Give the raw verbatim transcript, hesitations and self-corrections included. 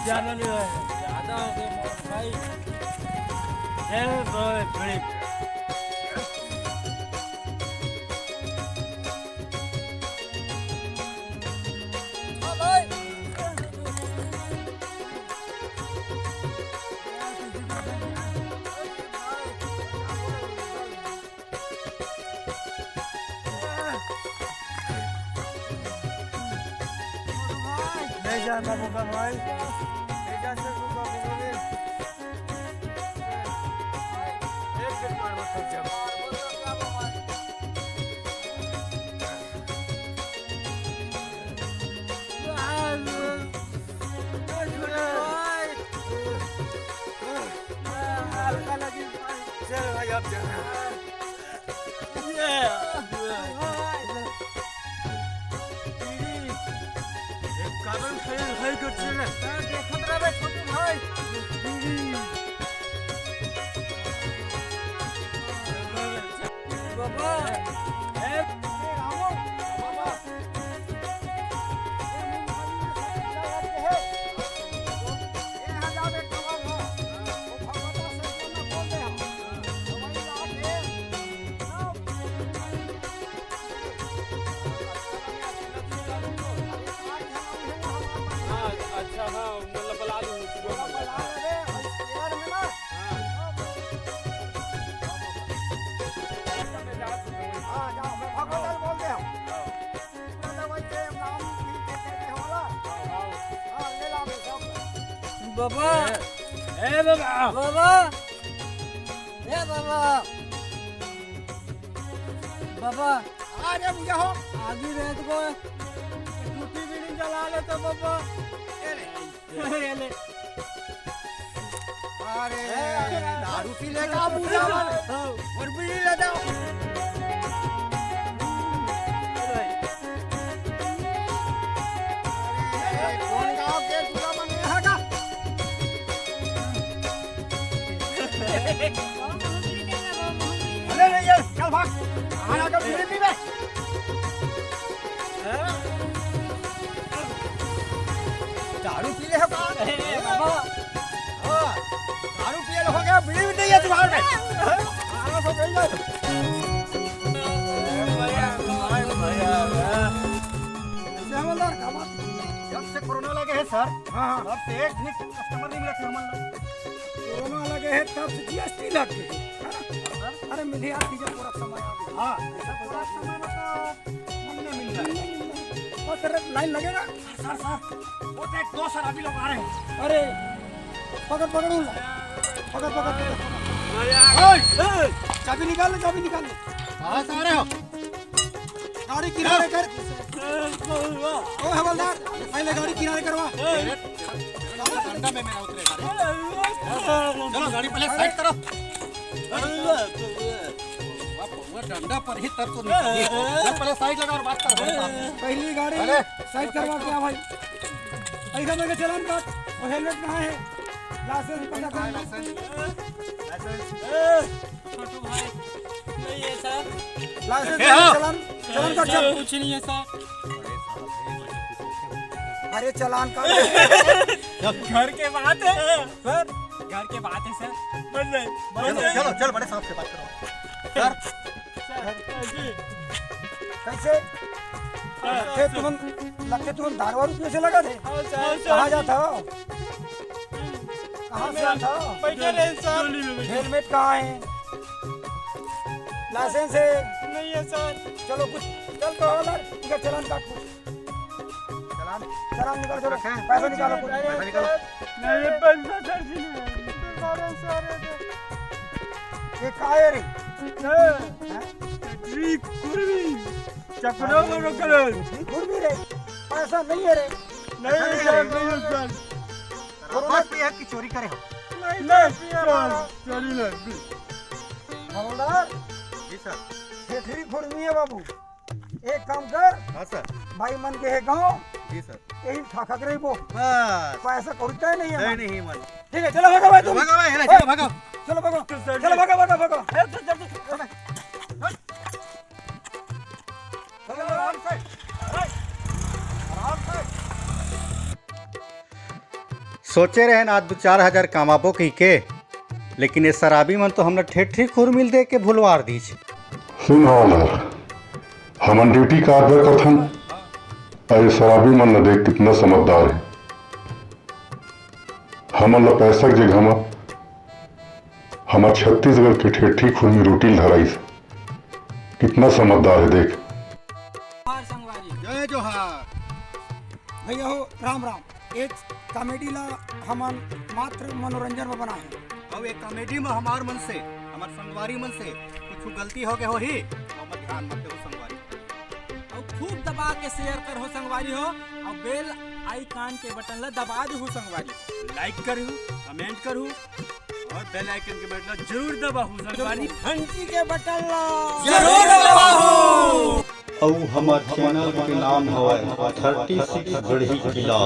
ज्यादा नहीं है, ज्यादा हो गए मोर भाई। चल भाई, बड़ी। नहीं जाना होगा भाई, नहीं जा सकोगा बोलोगे। एक दिन मार मत कर जब। हल्का लगी। चल भाई, अब चल। ये। एक कारण खरीद भाई को चल। देखत रहे छोटू भाई। बाबा। ए, ए, रामू, बाबा। ए, मूंगफली में से लगा के है। ए, यहाँ जाओ, एक कबाब है। वो भगवता से बोलना बोल दे हम। तो वही जाके, हाँ, अच्छा, हाँ, मतलब बला लूँ उसको। हाँ। हाँ, जाओ, मैं भगवान बोल दे हम। हाँ। पूरा दवाई के नाम भी दे दे दे वाला। हाँ, हाँ। हाँ, ले ला बे सब। बाबा। ए, ए बाबा। बाबा। ए बाबा। बाबा। अरे भैया हो। आगी रेत को टूटी बीड़ी जला लेते बाबा। ए ले। अरे, अरे, दारू पी लेगा बूढ़ा मन। हाँ। और बीड़ी ले जाओ। अरे, कौन गांव के बूढ़ा मन है का? अरे, नहीं, ये, चल भाग। आना तो बीड़ी पीबे। दारू पी ले हो का? ए, बाबा। हाँ, दारू पिए हो गया, बीड़ी भी नहीं है तुम्हारे में। हाँ, सब यही है। कैसे हवलदार, का बात? जब से कोरोना लगे है सर, हाँ, हाँ। तब से एक भी कस्टमर नहीं मिला था हमन ला। कोरोना लगे है तब से जीएसटी लग गए, है ना? हाँ। अरे मिलिया थी जब पूरा समय आ गया। हाँ। ऐसा पूरा समय में तो मन नहीं मिल रहा है। बस सर, लाइन लगेगा। सर, सर, वो देख, दो शराबी लोग आ रहे हैं। अरे, पकड़, पकड़ उन लोग। पकड़, पकड़, पकड़। ओए, ओए, चाबी निकाल ले, चाबी निकाल ले। कहाँ से आ रहे हो? गाड़ी किनारे कर। ओ हवलदार, पहले गाड़ी किनारे करवा। डंडा में मेरा उतरेगा रे। चलो, गाड़ी पहले साइड करो। वो डंडा पर ही तब तो निकली। चल, पहले साइड लगा और बात कर। पहली गाड़ी अरे। साइड करवा के आ भाई। पैसा में के चलान काट और हेलमेट कहाँ है? लाइसेंस पता कर। लाइसेंस। लाइसेंस। छोटू भाई, नहीं है सर। लाइसेंस ए, हाँ। चलान, चलान काट सर, चल। कुछ नहीं है सर। अरे चलान काट। घर के बात है सर, घर के बात है सर। बन नहीं, बन चलो, नहीं। चलो, चलो, बड़े साहब से बात करो। सर, कैसे? हाँ, लगते तुमन, लगते तुमन दारू वारू पीए से लगा थे? हाँ, सर, हाँ, सर। कहाँ जाता हो? कहाँ से आता हो? बैठे रहे, सर। हेलमेट कहाँ है? लाइसेंस है? नहीं है, सर। चलो, कुछ चल तो हवलदार, इधर चलान काट कुछ। चलान? चलान निकाल, चलो। रखे हैं? पैसा निकालो कुछ। पैसा निकालो। नहीं, पैसा सर जी नहीं है। सारे, सारे दे। ये का है रे? हैं? हैं? ठीक, कुर्मी। चकरा में रखल है। ठीक, कुर्मी रे। पैसा नहीं है रे। नहीं, नहीं, सर, नहीं, सर। कोरोना बस पे है कि चोरी करे हो? नहीं, नहीं, सर, चोरी नहीं। हवलदार। जी सर। ठेठरी कुर्मी है बाबू। एक काम कर। हाँ सर। भाई मन के है गाँव। जी सर। यही ठाकक रही वो। बस। पैसा कौड़ी तय नहीं है नहीं, मन। नहीं मन। ठीक है, चलो भागो भाई तुम। भागो भाई, है ना, चलो भागो। चलो भागो। चलो भागो, भागो, भागो। ए, चल, जल्दी। चलो, आराम से। आराम से। सोचे रहेन आज दू चार हजार कमाबो कहिके, लेकिन ये शराबी मन तो हमला ठेठरी खुरमी ल दे के भुलवार दीस। सुन हवलदार, हमन ड्यूटी कारज करथन, अउ ये शराबी मन ला देख कितना समझदार हे। हमन ला पैसा के जगह म हमर छत्तीसगढ़ के ठेठरी खुरमी रोटी ल धराइस। कितना समझदार हे देख। जोहार संगवारी। जय जोहार। भैया हो, राम राम। एक कॉमेडी ला हमन मात्र मनोरंजन में बनाए हैं। अउ एक कॉमेडी में हमार मन से, हमार संगवारी मन से कुछ गलती हो गए होही, तो हमर ध्यान मत देहू संगवारी। अउ खूब दबा के शेयर करहू संगवारी हो, अउ बेल आइकन के बटन ला दबा देहू संगवारी। लाइक करहू, कमेंट करहू, अउ बेल आइकन के बटन ला जरूर दबाहू संगवारी। घंटी के बटन ला जरूर दबाहू। अउ हमर चैनल के नाम हवय थर्टी सिक्स गढ़ी किला।